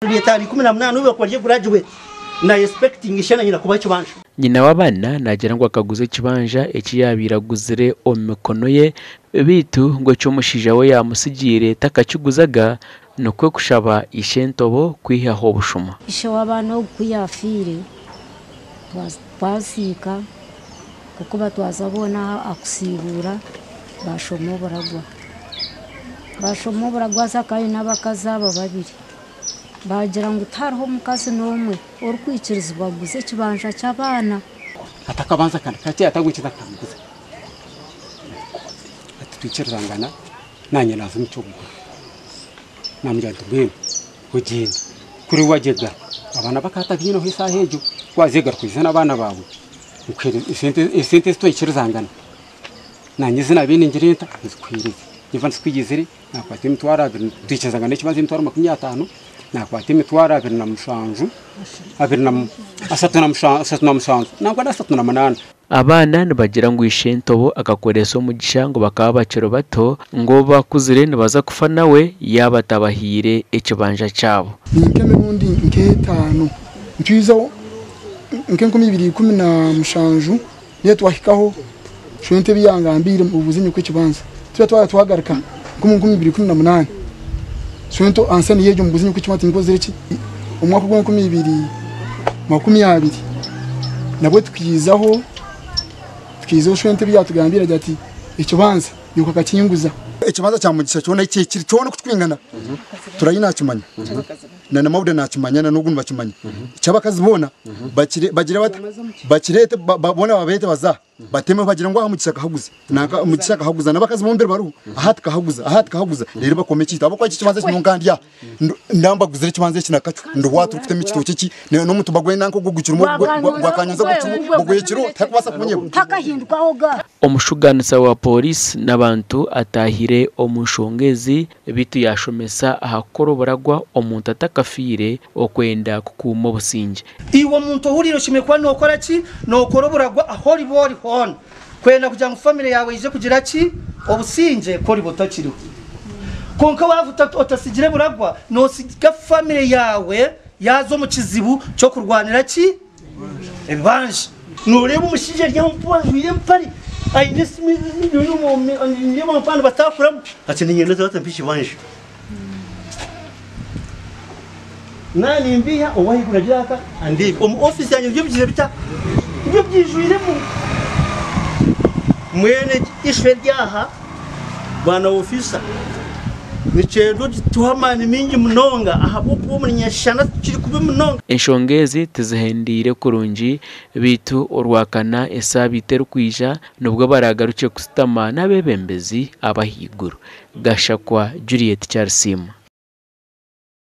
2018 obu yakuba ari graduate na expecting ishe na nyina kubaha ekibanja. Nyina w'abaana naagira ngu akaguza ekibanja eki yaabaire aguzire omu mikono ye beitu ngu eki omushaija we yaamutsigiire takakiguzaga nikwo kushaba Ishentobo kwihaho obushuma. Ishe w'abaana ogu ku yaafiire, twaziika ahakuba twaza boona aha kusiibuura baashoma oburagwa. Baashoma oburagwa haza akaba aine abakazi aba babiri. Baagira ngu tihariho mukazi n'omwe orikwikirizibwa kuguza ekibanja ky'abaana. Hati akabanza kandi kakye atagwikiriza akaguza. Hati twikirizangana naanye naaza omu ky'okugura. Naamugira nti mbwenu ogyende kuri wagyega abaana bakaba batabyineho eshaaha egyo ku waazega kwija n'abaana baawe nkuheereze esente ezi twaikirizangana naanye ezi naabaire ningira nta nzikuheereze. Niba nzikwigizire Naakwata emitwaro abiri, twikirizangana n'ekibanza emitwaro 50, naakwata emitwaro 27, abiri na 37 nangwa na 38. Abaana nibagira ngu Ishentobo akakoresa omugisha ngu bakaba bakiri bato ngu obu bakuzire nibaza kufa nawe yaaba atabahaire ekibanja kyabo. Ni nk'emirundi nk'etaano ntwizeho nk'enkumi ibiri ikumi na mushanju Niyo twahikaho shwente ebi yangambiire mubuuze nyoko ekibanza. Tube twaba twagaruka nk'omu 2018 shwente ansa niyo egyo mubuuze nyoko ekibanza tinkozire ki. Omwaka ogw'enkumi ibiri makumi abiri nabwo tukiizaho tukiizaho shwente ebi yatugambiire agira ati ekibanza nyoko akakinguza. Ekibanza kya Mugisha kyona ekiri kyona oku kirikwingana Turayi nakimanya. Na na Mauda nakimanya na n'ogu nibakimanya. Eky'abakazi boona bakire bagire bata bakireete boona babeete baze aha batemeho bagire ngu aha Mugisha akahaguza nanka Mugisha akahaguza n'abakazi bombiri bariho aha tukahaguza aha tukahaguza reero bakome ekiito ahabw'okuba eki ekibanza eki nyowe nka ndi aha ndambaguzire ekibanza eki na Kacwa ndi owaha turikutema ekitookye eki n'omutumba gwe nanka ogu gukirimu gwa Kanyonza gukirimu gugwekire tiharikubaasa kunyebwa. Omushugaanisa wa Pooriisi n'abantu ataahire omu nshonga ezi beitu yaashomesa aha kukora oburagwa omuntu atakafiire okwenda kukuuma obusingye. Iwe omuntu ohuriire oshemereire kuba nookora ki? Nookora oburagwa ahu oriba ori hoona kwenda kugira ngu famire yaawe eije kugira ki? Obusingye ku oriba otakiriho. Kwonka waaba otatsigire buragwa, nootsiga famire yaawe yaaza omu kizibu ky'okurwanira ki? Ebibanja. Nooreeba omushaija ari aho mpu ajwaire empare aine esimu nindeeba mpaha nibatakuramu ati niinyenda taata mpa ekibanja. Naaba nimbiiha ow'ahaiguru agire ata andeebe. Omu ofiisi yangye nibyo bigiire bita? Nibyo byijwiremu. Mbwenu egi issue eri aha bwana ofiisa nikyenda ogituhe amaani maingi munonga ahabw'okuba omuri Nyashana kiri kubi munonga. Enshonga ezi tizihendeire kurungi beitu Orwakana esaabiiti erikwija nibwo baraagarukye kushutama n'abeebembezi ab'ahaiguru. Gashakwa Juliet Kyarisiima.